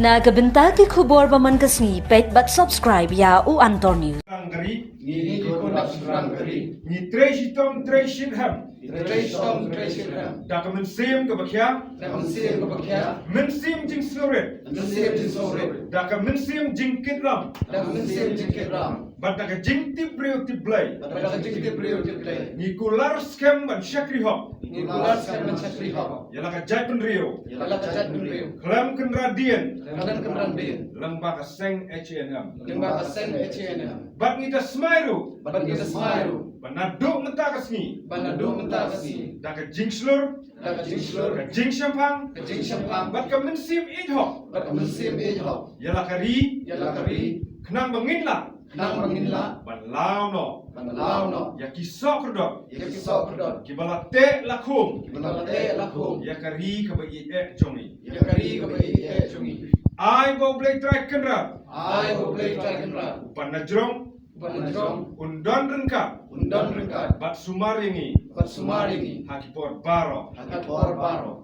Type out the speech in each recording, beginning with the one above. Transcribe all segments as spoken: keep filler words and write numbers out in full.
Na ka bynta ki khubor ba man ka sngi, peit bad subscribe ïa u Antor News. Ngi ki khun nongshong shnong ka ri. Ngi trei shitom trei shirhem. Ngi trei shitom trei shirhem. Da ka mynsiem kaba khia. Da ka mynsiem kaba khia. Mynsiem jingsngewrit. Mynsiem jingsngewrit. Da ka mynsiem jingkitram. Da ka mynsiem jingkitram. Bad da ka jingtip briew tip Blei. Bad da ka jingtip briew tip Blei. Ngi kular skhem ban shakri hok. Ngi kular skhem ban shakri hok. Ïa la ka jaitbynriew. Ïa la ka jaitbynriew. Khlem kynran dien. Khlem kynran dien. Lyngba ka seng H A N M. Lyngba ka seng H A N M. Bad ngi da smai ruh. Bad ngi da smai ruh. Ba naduh mynta ka sngi. Ba naduh mynta ka sngi. Da ka jingshlur. Da ka jingshlur. Ka jingshemphang. Ka jingshemphang. Bad ka mynsiem ïeit hok. Bad ka mynsiem ïeit hok. Ïa la ka ri. Ïa la ka ri. Khnang ba ngin lah. Khnang ba ngin lah. Ban law noh. Ban law noh. Ïa ki soh kordor. Ïa ki soh kordor. Kiba la teh la khum. Kiba la teh la khum. Ïa ka ri kaba ïeit eh jong ngi. Ïa ka ri kaba ïeit eh jong ngi. Ai ba U Blei Trai Kynrad. Ai ba U Blei Trai Kynrad. U Panajrong. U Panajrong. Un don ryngkat. Un don ryngkat. Bad sumar ïa ngi. Bad sumar ïa ngi. Ha ki por baroh. Ha ki por baroh.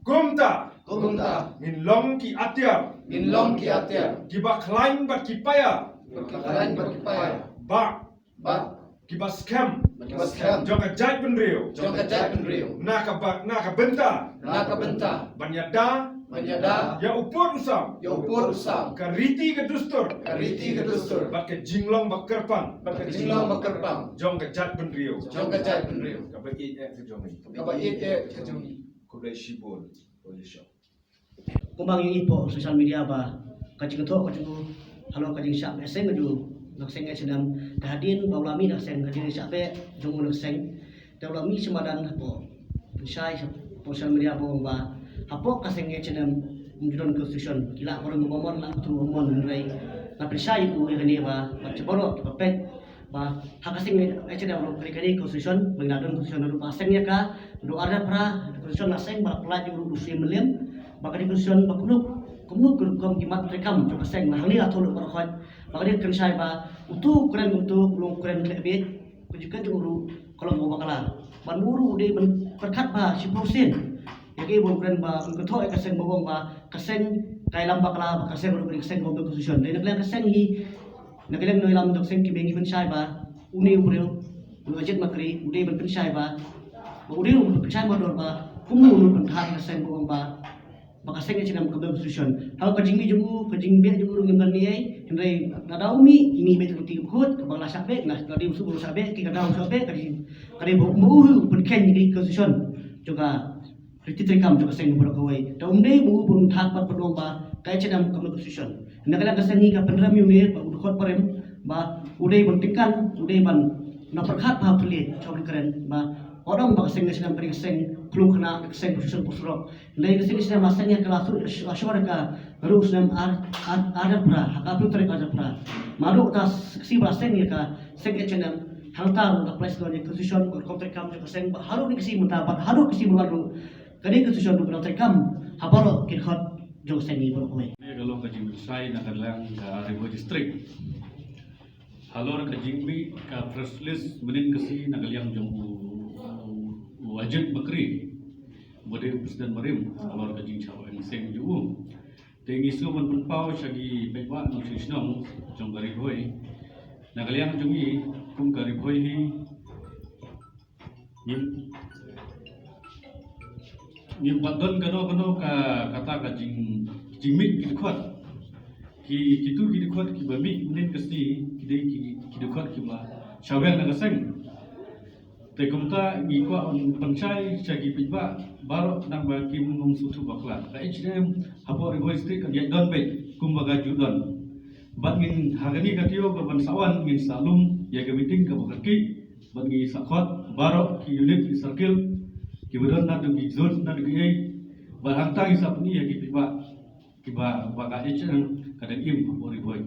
Kumta. Kumta. Ngin long ki atiar. Ngin long ki atiar. Kiba khlaiñ bad ki paia. Kiba khlaiñ bad ki paia. Bad. Bad. Kiba skhem. Bad kiba skhem. Jong ka jaitbynriew. Jong ka jaitbynriew. Na ka ba-, na ka bynta. Na ka bynta. Ban ïada. Ban ïada. Ïa u pud u sam. Ïa u pud u sam. Ka riti ka dustur. Ka riti ka dustur. Bad ka jinglong ba kyrpang. Bad ka jinglong ba kyrpang. Jong ka jaitbynriew. Jong ka jaitbynriew. Kaba ïeit eh ka jong ngi. Kaba ïeit eh ka jong ngi. Khublei shibun. Kumba ngi ïohi hapoh social media ba ka jingthoh ka jong u halor ka jingshah beh seng ka jong u na ka seng H A N M, te hadien ba u la mih na ka seng, ka jingshah beh jong u na ka seng, te u la mih sha madan hapoh pynshai hapoh social media ba ong ba hapoh ka seng H A N M ym ju don constitution, ki lah ba rung ba mon, lah ba rung ba mon, hynrei nga pynshai ïa u ïa kane ba bad sha baroh kiba peit ba ha ka seng H A N M ruh ka dei ka dei constitution, ba ngi la don constitution ruh ba seng ïa ka, ruh arda phra constitution la seng ba la pynlait ïa u ruh u Siem Mylliem, ba ka dei constitution ba kumno kumno ka rukom ki mat treikam jong ka seng, ba hangne la thoh ruh baroh khoit, ba ka dei ka kynshai ba utu u kren utu u long u kren khleh bieit, ka jingkren jong u ruh ka long ba bakla. Ban u ruh u dei ban pyrkhat ba shiphew sien ïa kaei ba u kren ba un kynthoh ïa ka seng ba ong ba ka seng ka ïalam bakla, ba ka seng ruh ka dei ka seng ba ong ka constitution. Dei na ka liang ka seng hi Na ka liang nongïalam jong ka seng ki mei ngi pynshai ba une u briew u Ajit Makri u dei ban pynshai ba, ba u dei u pynshai mardor ba kumno u pynthah ka seng ba ong ba, ba ka seng H A N M kam don constitution. Haba ka jingmih jong u, ka jingbeh jong u ruh ngim don ei ei, hynrei lada u mih, mih beit ka lynti ka khuid, kaba la shah beh, lada u shu shah beh, ki ka daw shah beh, ka dei, ka dei ba u pynkheiñ ïa ka constitution jong ka Riti treikam jong ka seng baroh kawei. Te um dei ba u pynthah bad pynlong ba ka H A N M kam don constitution. Na ka liang ka seng hi ka pynrem ïa une ba u dkhot barim ba u dei ban tyngkan, u dei ban na pyrkhat ba u thylliej, sha u kren ba u ong ba ka seng H A N M ka dei ka seng khlung khynnah, ka seng position postrok. Hynrei ka seng H A N M la seng ïa ka la shu, la shor ïa ka naduh u snem ar, ar, arhajar phra, ha ka arphew tarik arhajar phra. Naduh kata ka sngi ba la seng ïa ka seng H A N M, hangta ruh la pynlait sdang ïa ka constitution, ka rukom treikam jong ka seng, bad haduh kine ki sngi mynta, bad haduh kine ki sngi mynta ruh Ka dei ka constitution ruh ka dang treikam ha baroh ki dkhot jong ka seng hi baroh kawei. Kane ka long ka jingpynshai na ka liang ka Ri Bhoi District. Halor ka jingmih ka press release mynnin ka sngi na ka liang jong u, u, u Ajit Bakri, uba dei u president barim, halor ka jingshah beh seng jong u. Te ngi sngewbha ban pynpaw sha ki paidbah nongshong shnong jong ka Ri Bhoi. Na ka liang jong ngi kum ka Ri Bhoi hi, Ngim, ngim pat don kano kano ka, kata ka jing, jingmih ki dkhot. Ki, kitu ki dkhot kiba mih mynnin ka sngi, ki dei ki, ki dkhot kiba shah weng na ka seng. Te kumta ngi kwah ban pynshai sha ki paidbah baroh, nangba kim nym sngewthuh bakla. Ka H A N M hapoh Ri Bhoi District kan ïaid don beit kumba ka ju don. Bad ngin ha kane ka taïew kaban sa wan ngin sa lum ïa ka meeting kaba kyrkieh. Bad ngi sa khot baroh ki unit, ki circle, kiba don naduh ki zone, naduh kiei. Bad hangta ngi sa pyni ïa ki paidbah kiba, ba ka H A N M ka dang im hapoh Ri Bhoi.